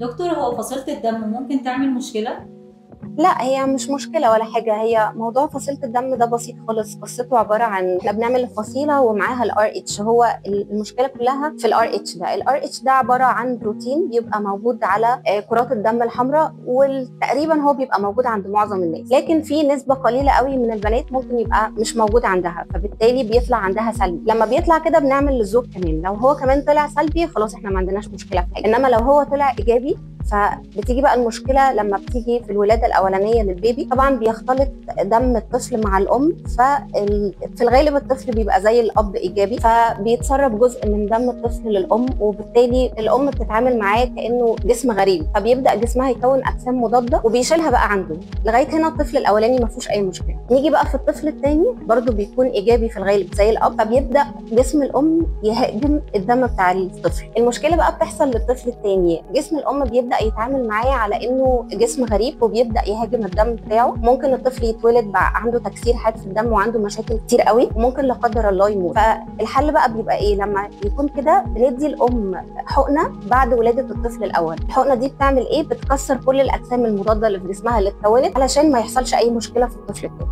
دكتور، هو فصيلة الدم ممكن تعمل مشكلة؟ لا، هي مش مشكلة ولا حاجة. هي موضوع فصيلة الدم ده بسيط خالص. قصته عبارة عن احنا بنعمل الفصيلة ومعاها ال RH. هو المشكلة كلها في ال RH ده. ال RH ده عبارة عن بروتين بيبقى موجود على كرات الدم الحمراء، وتقريبا هو بيبقى موجود عند معظم الناس، لكن في نسبة قليلة قوي من البنات ممكن يبقى مش موجود عندها، فبالتالي بيطلع عندها سلبي. لما بيطلع كده بنعمل للزوج كمان، لو هو كمان طلع سلبي خلاص احنا ما عندناش مشكلة في حاجة، انما لو هو طلع ايجابي فبتيجي بقى المشكلة لما بتيجي في الولادة الاولانية للبيبي. طبعا بيختلط دم الطفل مع الام، ففي الغالب الطفل بيبقى زي الاب ايجابي، فبيتسرب جزء من دم الطفل للام، وبالتالي الام بتتعامل معاه كانه جسم غريب، فبيبدا جسمها يكون اجسام مضادة وبيشيلها بقى عنده. لغاية هنا الطفل الاولاني ما فيهوش اي مشكلة. نيجي بقى في الطفل الثاني برده بيكون ايجابي في الغالب زي الاب، فبيبدا جسم الام يهاجم الدم بتاع الطفل. المشكلة بقى بتحصل للطفل الثاني، جسم الام بيبدا يتعامل معاه على انه جسم غريب وبيبدا يهاجم الدم بتاعه. ممكن الطفل يتولد بقى عنده تكسير حاد في الدم وعنده مشاكل كتير قوي، وممكن لا قدر الله يموت. فالحل بقى بيبقى ايه لما يكون كده؟ بندي الام حقنه بعد ولاده الطفل الاول. الحقنة دي بتعمل ايه؟ بتكسر كل الاجسام المضادة اللي في جسمها اللي اتكونت علشان ما يحصلش اي مشكلة في الطفل الثاني.